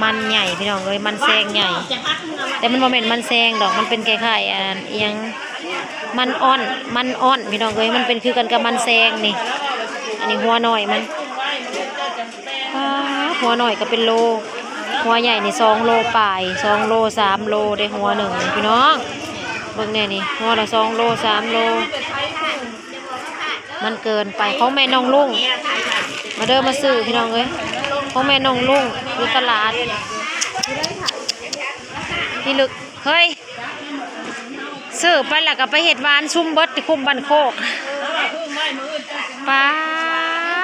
ມັນໃຫຍ່ພີ່ນ້ອງເອີຍ ມັນແຊງໃຫຍ່ ແຕ່ມັນບໍ່ແມ່ນມັນແຊງດອກ ມັນເປັນຄ້າຍໆ ອັນ ອີ່ຫຍັງ ມັນອ່ອນ ມັນອ່ອນພີ່ນ້ອງເອີຍ ມັນເປັນຄືກັນກັບມັນແຊງນີ້ ອັນນີ້ຫົວນ້ອຍມັນ ປາດ ຫົວນ້ອຍກໍເປັນໂລ ຫົວໃຫຍ່ນີ້ສອງໂລປາຍ ສອງໂລ ສາມໂລເດ້ ຫົວໜຶ່ງນີ້ພີ່ນ້ອງ ເບິ່ງແດ່ນີ້ ຫົວລະສອງໂລ ສາມໂລ. ມັນເກີນໄປ ຂອງແມ່ນ້ອງລຸງ ມາເດີມາຊື້ພີ່ນ້ອງເອີຍ ຂອງແມ່ນ້ອງລຸງຢູ່ຕະຫຼາດ ທີ່ລຶກ ເຮີ້ຍ ຊື້ໄປແລ້ວກໍໄປເຮັດຫວານຊຸມເບິດທີ່ຄຸ້ມບ້ານໂຄກ ປາ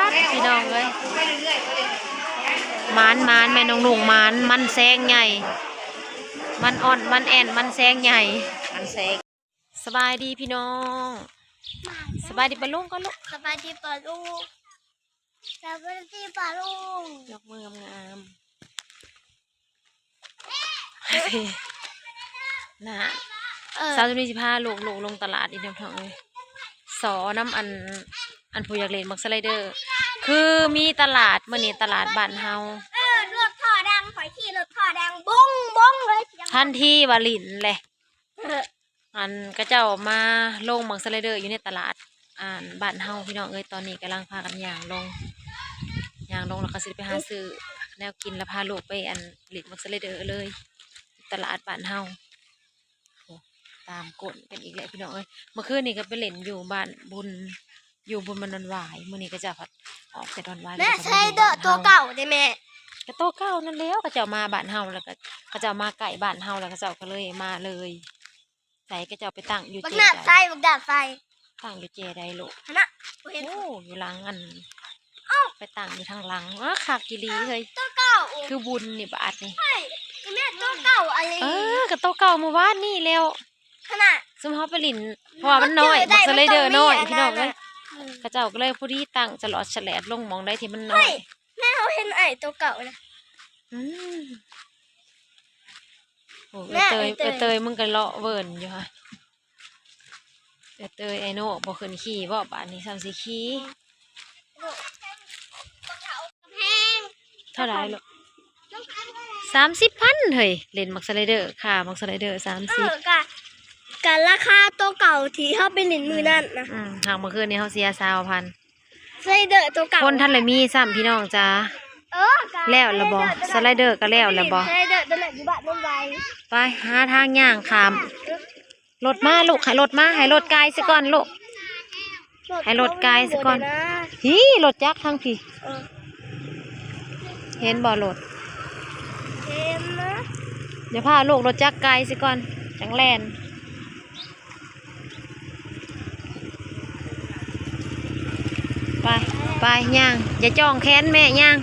ດ ພີ່ນ້ອງເອີຍ ໝານໆ ແມ່ນ້ອງລຸງໝານ ມັນແຊງໃຫຍ່ ມັນອ່ອນ ມັນແອ່ນ ມັນແຊງໃຫຍ່ ມັນແຊງ ສະບາຍດີພີ່ນ້ອງ ສະບາຍດີປ້າລຸງກ່ອນລູກ ສະບາຍດີປ້າລຸງ ສະບາຍດີປ້າລຸງ ຍົກມືງາມໆ ນະ ເອີ ສາວຈຸນີຊິພາລູກໆລົງຕະຫຼາດອີກແລ້ວພີ່ນ້ອງເອີຍ ສໍນຳອັນ ອັນຜູ້ຢາກຫຼິ້ນບັກສະໄລເດີ ຄືມີຕະຫຼາດ ມື້ນີ້ຕະຫຼາດບ້ານເຮົາ ເອີ ລົດທໍ່ດັງ ຂ້ອຍຂີ່ລົດທໍ່ດັງ ບົ້ງໆເລີຍ ທັນທີວ່າຫຼິ້ນແຫຼະ ອັນ ເຂົາເຈົ້າມາລົງບັ້ງສະໄລເດີຢູ່ໃນຕະຫຼາດ ອັນ ບ້ານເຮົາພີ່ນ້ອງເອີຍ ຕອນນີ້ກຳລັງພາກັນຍ່າງລົງ ຍ່າງລົງແລ້ວກໍຊິໄປຫາຊື້ແນວກິນ ແລ້ວພາລູກໄປ ອັນ ຫຼິ້ນບັ້ງສະໄລເດີເລີຍ ຕະຫຼາດບ້ານເຮົາ ໂອ້ ຕາມກົ້ນກັນອີກແລ້ວພີ່ນ້ອງເອີຍ ເມື່ອຄືນນີ້ກໍໄປຫຼິ້ນຢູ່ບ້ານບຸນ ຢູ່ບຸນມັນວັນຫວາຍ ມື້ນີ້ເຂົາເຈົ້າພັດອອກແຕ່ດອນຫວາຍ ແມ່ ສະໄລເດີຕົວເກົ່າເດ້ແມ່ ກໍຕົວເກົ່ານັ້ນແຫຼ້ວ ເຂົາເຈົ້າມາບ້ານເຮົາ ແລ້ວກໍເຂົາເຈົ້າມາໃກ້ບ້ານເຮົາ ແລ້ວເຂົາເຈົ້າກໍເລີຍມາເລີຍ ໃສ ເຂົາເຈົ້າໄປຕັ້ງຢູ່ ບັກ ເຈ ໃດ ໃສ ບັກດາດໃສ ຕັ້ງຢູ່ເຈໃດລູກ ຫັ້ນນະ ບໍ່ເຫັນ ໂອ້ ຢູ່ຫຼັງອັນ ເອົ້າ ໄປຕັ້ງຢູ່ທາງຫຼັງ ອ້າ ຄັກອີ່ຫຼີເຮີ້ຍ ຕົວເກົ່າ ຄືບຸນນີ້ບາດນີ້ ເຮີ້ຍ ອີແມ່ຕົວເກົ່າອັນນີ້ ເອີ ກໍຕົວເກົ່າມື້ວານນີ້ແລ້ວ ຂະໜາດ ຊຸມເຮົາໄປຫຼິ້ນ ເພາະວ່າມັນນ້ອຍ ບັກສະໄລເດີນ້ອຍພີ່ນ້ອງເອີຍ ເຂົາເຈົ້າກໍເລີຍພໍດີຕັ້ງສະຫຼອດສະແຫຼດລົງໝ່ອງໃດທີ່ມັນນ້ອຍ ເຮີ້ຍ ແມ່ ເຮົາເຫັນອ້າຍຕົວເກົ່ານະ ອືມ ໂອ້ ແມ່ ເອີຍເຕີຍ ເອີຍເຕີຍ ເອີຍເຕີຍ ມຶງກໍເລາະເວີນຢູ່ຫະ ເອີຍເຕີຍ ໄອ້ໂນບໍ່ຂຶ້ນຂີ່ບໍ ບາດນີ້ຊ້ຳຊິຂີ່ ແພງ ເທົ່າໃດລູກ ສາມສິບພັນ ເຮີ້ຍ ຫຼິ້ນບັກສະໄລເດີ ຄ່າບັກສະໄລເດີສາມສິບ ເອີ ກະ ກະລາຄາໂຕເກົ່າທີ່ເຮົາໄປຫຼິ້ນມື້ນັ້ນນະ ອືມ ຫາກມື້ຄືນນີ້ເຮົາເສຍຊາວພັນ ສະໄລເດີໂຕເກົ່າ ຄົນທັນລະມີຊ້ຳພີ່ນ້ອງຈ້າ ເອີ ກະ ແລ້ວລະບໍ ສະໄລເດີກໍແລ້ວລະບໍ ສະໄລເດີໂຕນັ້ນຢູ່ບ້ານໂນນໄວ ໄປຫາທາງຍ່າງຂ້າມ ລົດມາລູກ ໃຫ້ລົດມາ ໃຫ້ລົດກາຍຊະກ່ອນລູກ ໃຫ້ລົດກາຍຊະກ່ອນ ພີ້ ລົດຈັກທາງພີ້ ເອີ ເຫັນບໍ່ລົດ ເຫັນນະ ຢ່າພາລູກລົດຈັກກາຍຊະກ່ອນ ຈັ່ງແລ່ນ ໄປ ໄປ ຍ່າງ ຢ່າຈ້ອງແຂນແມ່ ຍ່າງ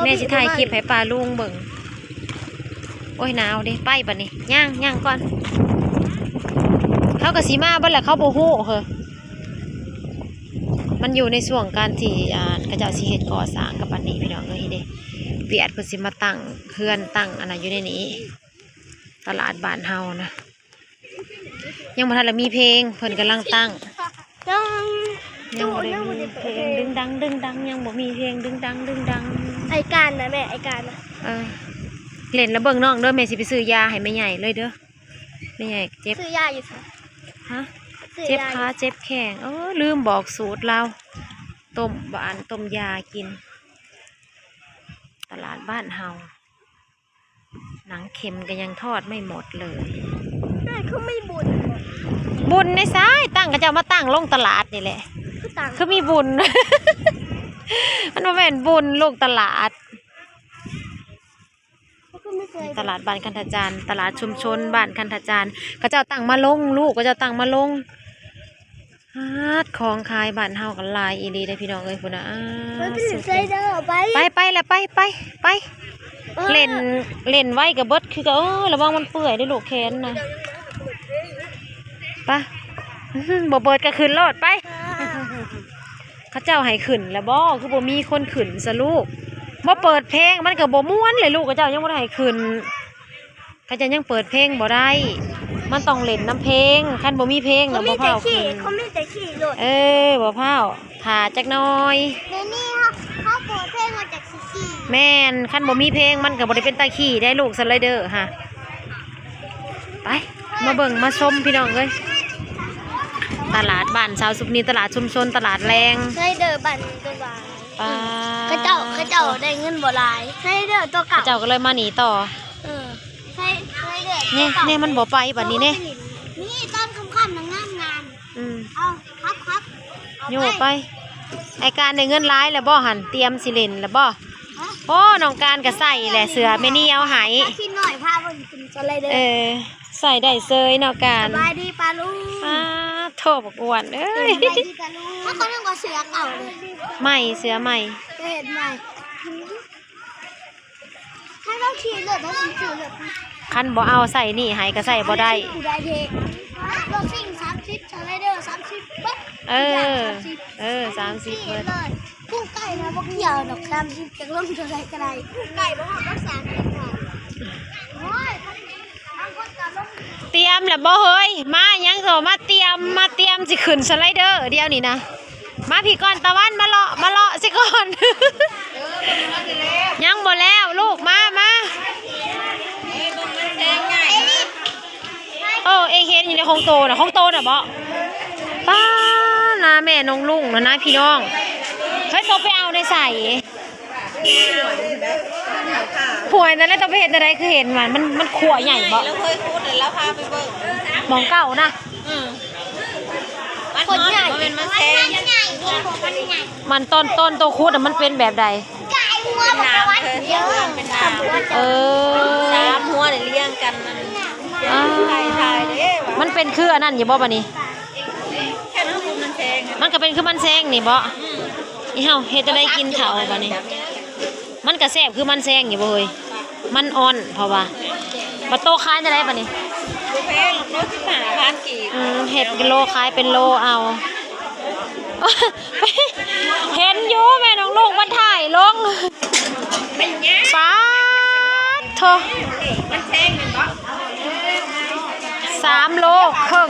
ແມ່ຊິຖ່າຍຄລິບໃຫ້ປ້າລຸງເບິ່ງ ໂອ້ຍ ໜາວເດ້ ໄປບາດນີ້ ຍ່າງ ຍ່າງກ່ອນ ເຂົາກໍຊິມາເບິດແຫຼະ ເຂົາບໍ່ຮູ້ເຮີ້ຍ ມັນຢູ່ໃນຊ່ວງການທີ່ ອ່າ ເຂົາເຈົ້າຊິເຮັດກໍ່ສ້າງກັບອັນນີ້ພີ່ນ້ອງເອີຍເດ້ ວຽດເພິ່ນຊິມາຕັ້ງເຮືອນຕັ້ງອັນນັ້ນຢູ່ໃນນີ້ ຕະຫຼາດບ້ານເຮົານະ ຍັງບໍ່ທັນລະມີເພງ ເພິ່ນກຳລັງຕັ້ງ ຍັງ ຍັງບໍ່ໄດ້ມີເພງດຶງດັງດຶງດັງ ຍັງບໍ່ມີເພງດຶງດັງດຶງດັງ ໄອ້ການນະແມ່ ໄອ້ການນະ ເອີ ຫຼິ້ນລະເບິ່ງນ້ອງເດີ ແມ່ຊິໄປຊື້ຢາໃຫ້ແມ່ໃຫຍ່ເລີຍເດີ ແມ່ໃຫຍ່ເຈັບ ຊື້ຢາຢູ່ໃສ ຮະ ຊື້ຢາຢູ່ ເຈັບຂາເຈັບແຂ້ງ ເອີ ລືມບອກສູດລາວ ຕົ້ມຫວານ ຕົ້ມຢາກິນ ຕະຫຼາດບ້ານເຮົາ ໜັງເຂັມກໍຍັງທອດໄມ່ໝົດເລີຍ ແມ່ ຄືມີບຸນ ບຸນໃນຊາຍ ຕັ້ງ ເຂົາເຈົ້າມາຕັ້ງລົງຕະຫຼາດນີ້ແຫຼະ ຄືຕັ້ງ ຄືມີບຸນ ມັນບໍ່ແມ່ນບຸນ ລົງຕະຫຼາດ ຄືມີເຄີຍ ຕະຫຼາດບ້ານຄັນທະຈານ ຕະຫຼາດຊຸມຊົນບ້ານຄັນທະຈານ ເຂົາເຈົ້າຕັ້ງມາລົງ ລູກ ເຂົາເຈົ້າຕັ້ງມາລົງ ປາດ ຂອງຂາຍບ້ານເຮົາກໍຫຼາຍອີ່ຫຼີເດ້ພີ່ນ້ອງເອີຍ ພຸ້ນນະ ອ້າ ໄປ ໄປລະ ໄປ ໄປ ໄປ ເອີ ເຫຼັ້ນ ເຫຼັ້ນໄວ້ກໍເບິດຄືເກົ່າ ເອີ ລະວັງມັນເປື່ອຍເດ້ລູກ ແຂນນະ ໄປ ບໍ່ເປີດກໍຂຶ້ນໂລດ ໄປ ເຂົາເຈົ້າໃຫ້ຂຶ້ນແລ້ວບໍ່ ຄືບໍ່ມີຄົນຂຶ້ນຊະລູກ ບໍ່ເປີດເພງມັນກໍບໍ່ມ່ວນແຫຼະລູກ ເຂົາເຈົ້າຍັງບໍ່ໄດ້ໃຫ້ຂຶ້ນ ເຂົາເຈົ້າຍັງເປີດເພງບໍ່ໄດ້ ມັນຕ້ອງຫຼິ້ນນຳເພງ ຄັນບໍ່ມີເພງນະບໍ່ພາວຂຶ້ນ ເຂົາມີແຕ່ຂີ່ລົດ ເອີ ບໍ່ພາວ ຖ້າຈັກໜ່ອຍ ດຽວນີ້ເຮົາ ເຮົາເປີດເພງ ເຮົາຈັກຊິຂີ່ ແມ່ນ ຄັນບໍ່ມີເພງມັນກໍບໍ່ໄດ້ເປັນຕາຂີ່ໄດ້ລູກສະໄລເດີຮະ. ໄປ ມາເບິ່ງມາຊົມພີ່ນ້ອງເອີຍ ຕະຫຼາດບ້ານຊາວສຸກນີ ຕະຫຼາດຊຸມຊົນ ຕະຫຼາດແລງ ສະໄລເດີບ້ານຕົວວາຍ ປາ ເຂົາເຈົ້າ ເຂົາເຈົ້າໄດ້ເງິນບໍ່ຫຼາຍ ສະໄລເດີຕົວເກົ່າ ເຂົາເຈົ້າກໍເລີຍມານີ້ຕໍ່. ເອີ ສະໄລ ສະໄລເດີ ນີ້ ຕົວເກົ່າ ນີ້ມັນບໍ່ໄປບັດນີ້ເດ້ ນີ້ຕອນຄ່ຳໆນະງາມໆ. ອືມ ເອົາ ຄັບໆ ໂຍກໄປ. ອ້າຍການໄດ້ເງິນຫຼາຍແລ້ວບໍ່ຫັ້ນ? ຕຽມຊິຫຼິ້ນແລ້ວບໍ່? ຮະ? ໂອ້ ນ້ອງການກໍໃສ່ແຫຼະ ເສື້ອແມ່ນີເອົາໃຫ້ ພາພິມນ້ອຍພາເພິ່ນຂຶ້ນສະໄລເດີ. ເອີ ໃສ່ໄດ້ເຊີຍນ້ອງການ. ສະບາຍດີປ້າລຸງ. ອ້າ ໂທ້ ບັກອ້ວນເອີຍ. ສະບາຍດີປ້າລຸງ. ເຂົາກໍນຶກວ່າເສື້ອເກົ່າເລີຍ. ໃໝ່ ເສື້ອໃໝ່ ເຮັດໃໝ່. ຖ້າເຮົາຂີ່ລົດ ເຮົາຊິຊື້ລົດ ຄັນບໍ່ເອົາໃສ່ນີ້ໃຫ້ກໍໃສ່ບໍ່ໄດ້. ຜູ້ໃດເດ ລົດຊິງສາມສິບ ສະໄລເດີສາມສິບ ເບິດ. ເອີ ທຸກຢ່າງສາມສິບ ເອີ ສາມສິບ ເບິດ. ຜູ້ໄກ່ນະບໍ່ກ່ຽວດອກ ສາມສິບ ຈັກລົງເທົ່າໃດກໍໄດ້ ຜູ້ໄກ່ບໍ່ຮອດດອກສາມສິບ. ໂອ້ຍ ຕຽມແລ້ວບໍ່ເຮີ້ຍ? ມາຫຍັງໂຕ ມາຕຽມ ມາຕຽມຊິຂຶ້ນສະໄລເດີດຽວນີ້ນະ. ມາພີ້ກ່ອນຕາວັນ ມາເລາະ ມາເລາະຊິກ່ອນ. ຍັງບໍ່ແລ້ວລູກ ມາ ມາ. ໂອ້ ເອງເຫັນຢູ່ໃນຂອງໂຕນະ ຂອງໂຕນະເບາະ. ປ້າ ນາແມ່ນ້ອງລຸງນະນາພີ່ນ້ອງ. ເຮີ້ຍ ໂຕໄປເອົາໃນໃສ? ຫ້ວຍນັ້ນແຫຼະ ຕ້ອງໄປເຮັດແນວໃດ ຄືເຫັນມັນ ມັນ ມັນຂົວໃຫຍ່ເບາະ. ລາວເຄີຍຂຸດ ແລ້ວລາວພາໄປເບິ່ງ ໝ່ອງເກົ່ານະ. ອືມ ມັນຮອດ ບໍ່ແມ່ນມັນແຊງ. ມັນຕອນ ຕອນໂຕຂຸດນະ ມັນເປັນແບບໃດ? ເປັນນ້ຳເລີຍ ເປັນນ້ຳ. ເອີ ສາມຫົວນີ້ລຽງກັນ ມັນ ອ່າ ໄທ ໄທເດ້ວ່າ ມັນເປັນຄືອັນນັ້ນຢູ່ບໍ່ບາດນີ້? ແຄ່ເຮົາຂຸດມັນແຊງ ມັນກໍເປັນຄືມັນແຊງນີ້ເບາະ. ອືມ ອີເຮົາເຮັດຈັ່ງໃດກິນເຂົ້າບາດນີ້? ມັນກະແຊບຄືມັນແຊງຢູ່ບໍ່ເຮີ້ຍ? ມັນອ່ອນ ເພາະວ່າ ບັດໂຕຂາຍຈັ່ງໃດບາດນີ້? ບໍ່ແພງ ໂລສິບຫ້າພັນກີບ. ອືມ ເຮັດເປັນໂລ ຂາຍເປັນໂລເອົາ. ເຫັນຢູ່ ແມ່ນ້ອງລຸງມັນຖ່າຍລົງ. ປາດໂທ້ ມັນແຊງແມ່ນບໍ່? ສາມໂລເຄິ່ງ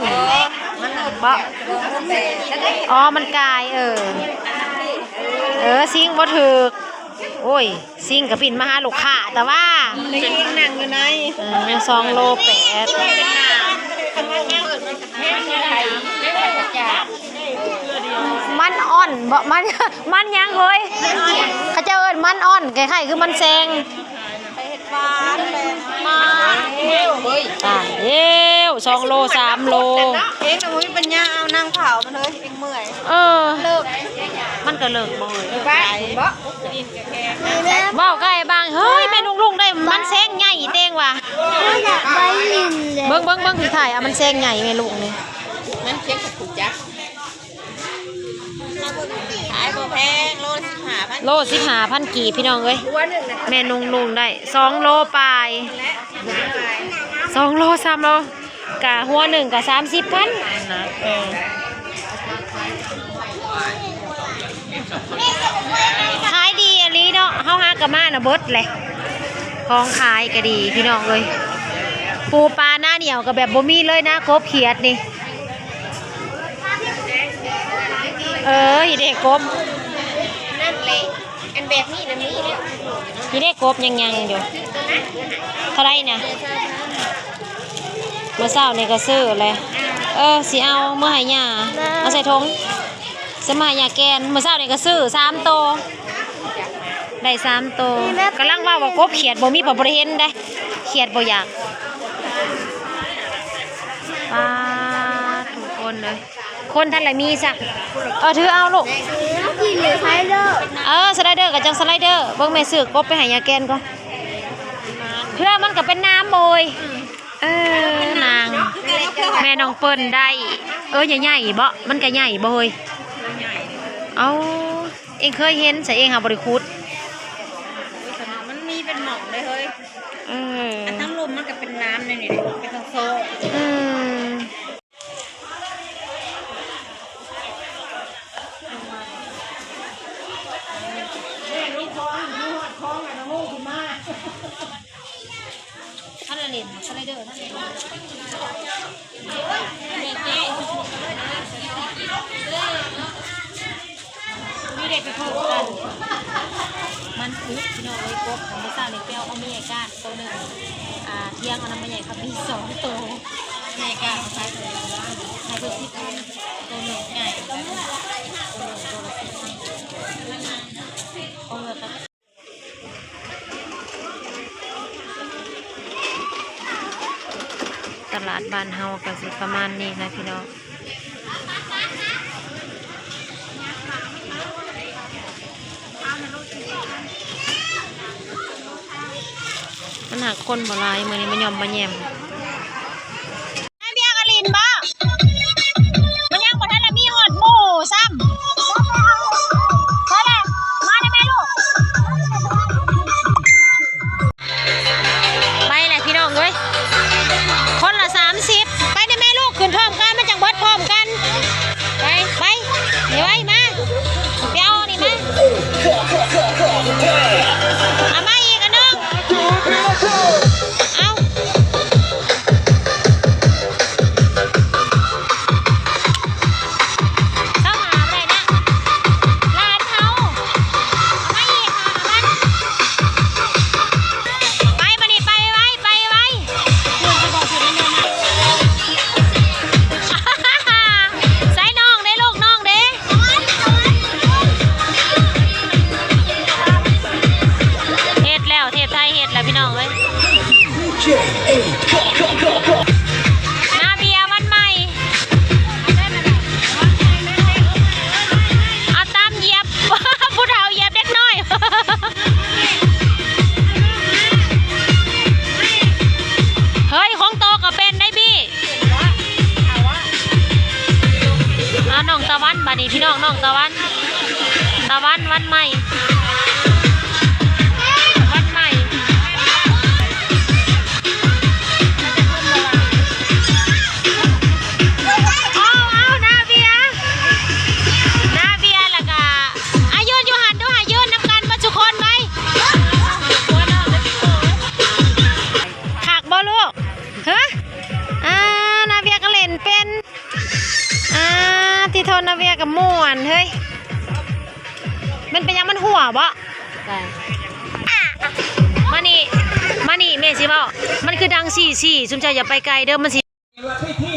ມັນເລີກບໍ່? ອໍ ມັນກາຍ ເອີ ເອີ ຊິງບໍ່ຖືກ. ໂອ້ຍ ຊິງກໍປິ່ນມາຫາລູກຄ້າ ແຕ່ວ່າ ຊິງນັ່ງຢູ່ໃນ ເອີ ສອງໂລແປດ. ມັນອ່ອນບໍ່? ມັນ ມັນຫຍັງເຮີ້ຍ? ເຂົາເຈົ້າເອີ້ນມັນອ່ອນ ຄ້າຍໆຄືມັນແຊງ. ຕາຍແລ້ວ ສອງໂລ ສາມໂລ. ເອງນະບໍ່ມີປັນຍາເອົານັ່ງເຜົາມັນເລີຍ ເອງເມື່ອຍ. ເອີ ມັນກໍເລີກບໍ່ເອີຍ. ເວົ້າໃກ້ບາງ ເຮີ້ຍ ແມ່ລຸງໆ ໄດ້ມັນແຊງໃຫຍ່ເຕັງວ່າ. ເບິ່ງໆໆ ຊິຖ່າຍເອົາມັນແຊງໃຫຍ່ແມ່ລຸງນີ້. ມັນເປັນກະປຸກຈັກ ຂາຍບໍ່ແພງ ໂລສິບຫ້າພັນ ໂລສິບຫ້າພັນກີບ ພີ່ນ້ອງເອີຍ. ແມ່ນຸ່ງໆ ໄດ້ສອງໂລປາຍ ສອງໂລ ສາມໂລ ກະຫົວໜຶ່ງກະສາມສິບພັນນະ. ເອີ ຂາຍດີອີ່ຫຼີເນາະ ເຮົາຫາກະມານະເບິດແຫຼະ ຂອງຂາຍກະດີ ພີ່ນ້ອງເອີຍ. ປູປາໜ້າໜຽວກະແບບບໍ່ມີເລີຍນະ ກົບຂຽດນີ້. ເອີ ອີເດ້ກົບ ນັ້ນແຫຼະ ອັນແບບນີ້ນະມີແລ້ວ ອີເດ້ກົບຍັງໆ ຢູ່. ເທົ່າໃດນະ? ມື້ເຊົ້ານີ້ກະຊື້ແຫຼະ. ເອີ ຊິເອົາເມືອໃຫ້ຍ່າ ເອົາໃສ່ຖົງ ຊິມາໃຫ້ຍ່າແກນ. ມື້ເຊົ້ານີ້ກະຊື້ສາມໂຕ ໄດ້ສາມໂຕ. ກຳລັງເວົ້າວ່າກົບຂຽດບໍ່ມີ ເພາະບໍ່ໄດ້ເຫັນເດ້ ຂຽດບໍ່ຢາກ. ປາດ ທຸກຄົນເອີຍ ຄົນທັນລະມີຊ້ຳ. ເອີ ຖືເອົາລູກ ເອີ ສະໄລເດີກະຈັ່ງສະໄລເດີ. ເບິ່ງແມ່ຊື້ກົບໄປໃຫ້ຍາແກນກ່ອນ ເພື່ອມັນກະເປັນນ້ຳໂອຍ. ເອີ ນາງ ແມ່ນ້ອງເປີ້ນໄດ້ ເອີ ໃຫຍ່ໆ ເບາະ ມັນກະໃຫຍ່ບໍ່ເຮີ້ຍ? ເອົາ ເອງເຄີຍເຫັນຊະ ເອງຫາບໍ່ໄດ້ຂຸດ. ມັນມີເປັນໝ່ອງເລີຍເຮີ້ຍ. ເອີ ອັນທັງລຸ່ມມັນກະເປັນນ້ຳແນວນີ້ເດ້ ເປັນໂຊກ. ອືມ. ມີ ເກັບໄປພ້ອມກັນ ມັນຄື ພີ່ນ້ອງເອີຍ ກົບ ເມື່ອເຊົ້ານີ້ໄປເອົາແມ່ໃຫຍ່ກ້ານໂຕໜຶ່ງ ອ່າ ທຽງເອົານຳແມ່ໃຫຍ່ຄຳມີສອງໂຕ ແມ່ໃຫຍ່ກ້ານໃຫ້ເພິ່ນສິບພັນ ໂຕໜຶ່ງໃຫຍ່ ໂຕໜຶ່ງໂຕລະສິບພັນ ເອົາເງິນ ຕະຫຼາດບ້ານເຮົາກໍຊິປະມານນີ້ນະພີ່ນ້ອງ ມັນຫາກຄົນບໍ່ຫຼາຍ ມື້ນີ້ມາຍ່ອມມາແຍມ. ໄອ້ເບຍກະຫຼິ້ນບໍ່? ມັນຍັງບໍ່ທັນລະມີຮອດໝູ່ຊ້ຳ. ໄປແລ້ວ ມາແດ່ແມ່ລູກ. ໄປແຫຼະພີ່ນ້ອງເອີຍ ຄົນລະສາມສິບ. ໄປແດ່ແມ່ລູກ ຂຶ້ນພ້ອມກັນ ມັນຈັ່ງເບິດພ້ອມກັນ. ໄປ ໄປ ໄວໆ ມາ ໄປເອົາອັນນີ້ມາ ເອົາມາອີກອັນໜຶ່ງ ເອົາ. ເຈົ້າຫາບໍ່ໄດ້ນະ ຫຼານເຮົາ ເອົາມາອີກ ຫາມັນ ໄປບາດນີ້ ໄປໄວ ໄປໄວ ໃສ່ນ້ອງເດ້ລູກ ນ້ອງເດ້. ເຮັດແລ້ວ ເທບໄທເຮັດແລ້ວພີ່ນ້ອງເອີຍ ນາເບຍວັນໃໝ່ ເອົາຕາມຢຽບ ຜູ້ເຖົ້າຢຽບເດັກນ້ອຍ. ເຮີ້ຍ ຂອງໂຕກໍເປັນໄດ໋ບີ. ອ່າ ນ້ອງຕາວັນ ບາດນີ້ພີ່ນ້ອງ ນ້ອງຕາວັນ ຕາວັນວັນໃໝ່ ວັນໃໝ່ ເອົາ ເອົາ ນາເບຍ ນາເບຍ ແລ້ວກະ ອາ ຢືນຢູ່ຫັ້ນດູ ໃຫ້ຢືນນຳກັນເບິດທຸກຄົນໄວ. ຄັກບໍ່ລູກ? ຮະ? ອ່າ ນາເບຍກໍຫຼິ້ນເປັນ ອ່າ ຕິໂທ ນາເບຍກໍມ່ວນເຮີ້ຍ. ມັນເປັນຫຍັງ ມັນຮົ່ວບໍ່? ມານີ້ ມານີ້ ແມ່ຊິເວົ້າ ມັນຄືດັງສີ່ສີ່ ຊຸມເຈົ້າຢ່າໄປໄກເດີ ມັນຊິ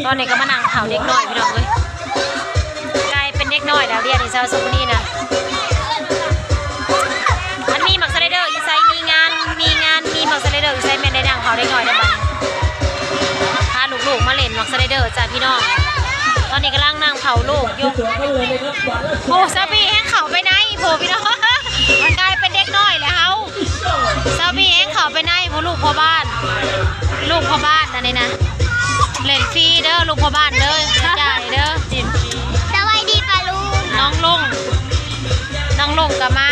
ຕອນນີ້ກໍມານັ່ງເຝົ້າເດັກນ້ອຍພີ່ນ້ອງເອີຍ ກາຍເປັນເດັກນ້ອຍແລ້ວ ດຽວນີ້ຊາວຊຸມນີ້ນະ ມັນມີໝາກສະໄລເດີຢູ່ໃສ ມີງານ ມີງານ ມີໝາກສະໄລເດີຢູ່ໃສ ແມ່ນໄດ້ນັ່ງເຝົ້າເດັກນ້ອຍແລ້ວບາດນີ້ ພາລູກໆມາຫຼິ້ນໝາກສະໄລເດີຈ້າພີ່ນ້ອງ ຕອນນີ້ກຳລັງນັ່ງເຝົ້າລູກຢູ່. ໂອ້ ຊາວບີແຮ່ງເຂົ້າໄປໃນພຸ້ນພີ່ນ້ອງ ມັນກາຍເປັນເດັກນ້ອຍແລ້ວເຮົາ. ຊາວບີແຮ່ງເຂົ້າໄປໃນ ຜູ້ລູກພໍ່ບ້ານ ລູກພໍ່ບ້ານອັນນີ້ນະ ຫຼິ້ນຟຣີເດີ ລູກພໍ່ບ້ານເດີ ຈ່າຍເດີ. ສະບາຍດີປ້າລຸງ ນ້ອງລົງ ນ້ອງລົງກໍມາ.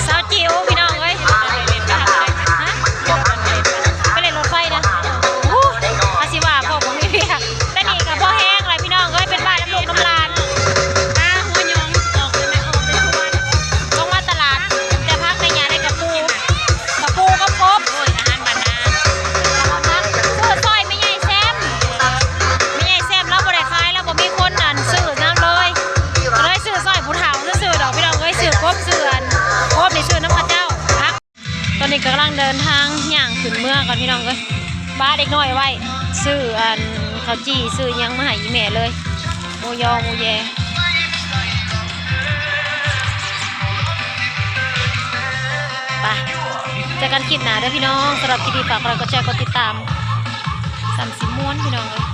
ສາວຈິ๋ວພີ່ນ້ອງເອີຍ ຮະ ໄປຫຼິ້ນລົດໄຟນະ ໂອ້ ພາຊິວ່າພວກບໍ່ມີວຽກ. ແຕ່ນີ້ກໍພໍແຮງແລ້ວພີ່ນ້ອງເອີຍ ເປັນບ້ານນຳລູກນຳຫຼານ ມາຫົວຍອງອອກເລີຍແມ່ ອອກໄປສວນ ລົງມາຕະຫຼາດ ແຕ່ຜັກໄດ້ຫຍ້າໄດ້ກະປູ ກະປູກັບກົບ ໂອ້ຍ ອາຫານບ້ານນາ ຊື້ຊ່ອຍແມ່ໃຫຍ່ແຊມ ແມ່ໃຫຍ່ແຊມລາວບໍ່ໄດ້ຂາຍ ລາວບໍ່ມີຄົນອັນຊື້ນຳເລີຍ ກໍເລີຍຊື້ຊ່ອຍຜູ້ເຖົ້າຊື່ໆດອກພີ່ນ້ອງເອີຍ ຊື້ກົບ ຊື້ອັນ ກົບນີ້ຊື້ນຳເຂົາເຈົ້າ ຜັກ ຕອນນີ້ກຳລັງເດີນທາງຍ່າງຂຶ້ນເມືອກ່ອນພີ່ນ້ອງເອີຍ ປ້າເດັກນ້ອຍໄວ້ ຊື້ອັນເຂົ້າຈີ່ ຊື້ຫຍັງມາໃຫ້ອີ່ແມ່ເລີຍ ໝູຢໍໝູແຢ. ໄປ ເຈີກັນຄລິບໜ້າເດີພີ່ນ້ອງ ສຳລັບຄລິບນີ້ຝາກກົດໄລ ກົດແຊ ກົດຕິດຕາມ ສ່ຳຊິມ່ວນພີ່ນ້ອງເອີຍ.